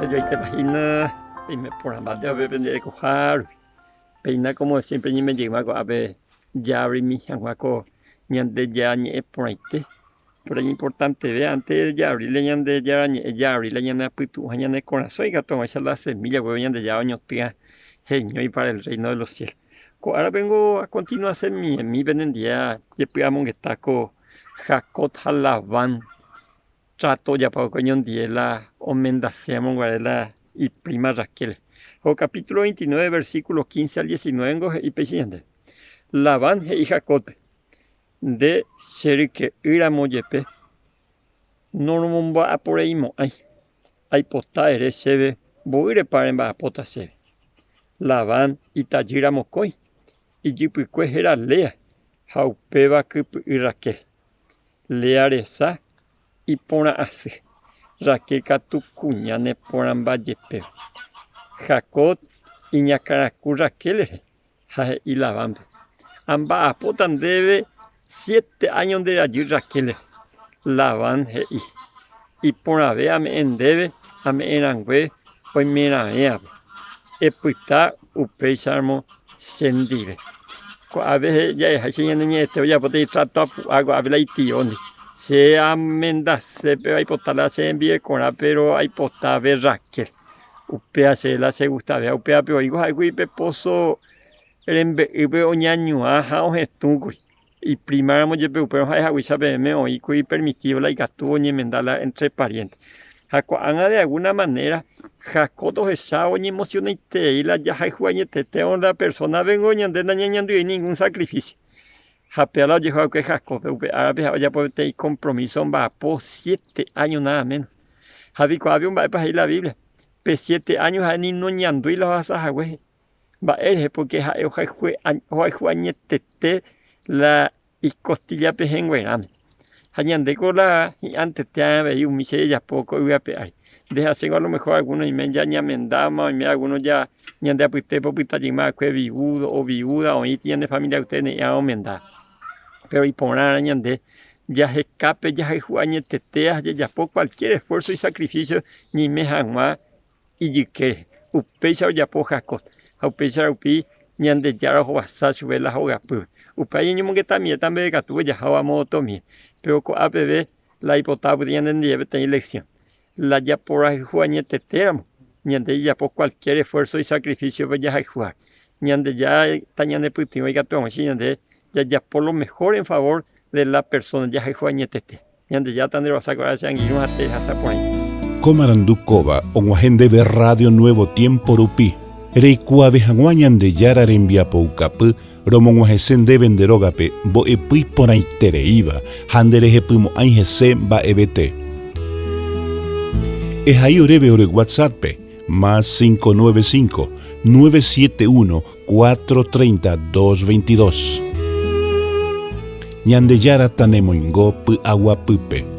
Jahasejoitépa hína peime porãmbáte va'ekue pende rekoha rupi. Péina como siempre ñaime jeyma ko'ápe jaavrimi hag̃ua ko Ñandejára ñe'ẽ porãite. Péro iñimportanteve antes jaavrile Ñandejára ñe'ẽ jaavrile ñane apytu'ũ ha ñane korasõ ikatu hag̃uáicha la semilla guéve Ñandejára oñotỹa heñói para el reino de los cielos. Ko árape ningo akontinuasemiemi penendie jepy'amongeta ko Jacob ha Labán Trato ojapo va'ekue oñondie la omendaséramo guare la ipríma Raquel. Ko capítulo 29, versículo 15 al 19 ningo he'i péicha ñandéve, Labán he'i Jacóbpe, Nde che ryke'ýramo jepe noromomba'aporeimo'ãi, aipota ere chéve mboýrepa remba'apóta chéve. Labán itajýra mokõi, ijypykue héra Lea ha upéva kypy'y Raquel. Lea resa iporã asy, Raquel katu kuña neporãmba jepéva. Jacob iñakãraku Raquel rehe ha he'i Labánpe, Amba'apóta ndéve siete áño nde rajy Raquel rehe. Labán he'i, Iporãve ame'ẽ ndéve ame'ẽ rangue oimeraẽvape. Epyta upéicharamo chendive. Ko'ápe ja'eháicha ñane ñe'ẽte ojapo peteĩ trato apu'a ko'ápe la itióndi. Che amendase péva aipota la che rembirekorã péro aipotave Raquel. Upéva che la chegustavéva. Upévape oĩko ha'ékuri pe póso rembe'ýpe oñañuã ha ohetũkuri. Iprímaramo jepe upérõ ha'e haguéicha peẽme oĩkuri permitído la ikatu oñemenda la entre pariénte. Ha ko'ág̃a de algúna manéra Jacob ohecha oñemosionaiterei la jahayhu añetetérõ la persónape ningo ñande nañañanduvéi ningún sakrifísio. Ha péva la ojehu va'ekue Jacóbpe, upe árape ha'e ojapo peteĩ kompromíso omba'apo siete áño náda méno. Ha jaikuaápe mba'épa he'i la Biblia, pe siete áño ha'e ni noñandúi la ohasa hague. Mba'e rehe? Pórke ha'e ohayhu añetete la ikostilla pehẽnguerãme. Ha ñandéko la hi'ãntete avei umi che rejapo ko yvy ape ári. Nde ha chéngo a lo mejor algúno oime ja ñamendáma, oime algúno ja ñande apytépe opyta jeyma va'ekue viúdo o viúda oĩti ñane familia apytépe ne'ĩva omenda. Péro iporãrã ñande jaheka pe jahayhu añetete ha jajapo cualquier esfuerzo y sacrificio ñaime hag̃ua ijyke rehe. Upéicha ojapo Jacob, ha upéicha rupi Ñandejára ohovasa chupe la hogapýpe. Upéva ñañomongetamiéta mbeguekatúpe ojahávo amo otomie. Péro ko'a peve la aipota opyta ñanendive peteĩ leksión. La japorayhu añetetéramo, ñande jajapo kualkiér esfuérso y sakrifísiope jahayhuha. Ñandejára tañanepytyvõ ikatu hag̃uáicha ñande jajapo lo mehór en favór de la persóna jahayhu añetete. Ñandejára tanderovasa ko ára che angirũ ha terehasa porãite. Ko marandu kóva og̃uahẽ ndéve Radio Nuevo Tiempo rupi, reikuaave hag̃ua Ñandejára rembiapoukapy romog̃uahẽse ndéve nde rógape mbo'epy iporãitereíva ha nderehepymo'ãi hese mba'evete. Ehai oréve ore WhatsApp-pe, más 595 971 430 222. Ñandejára tanemoingo py'aguapýpe.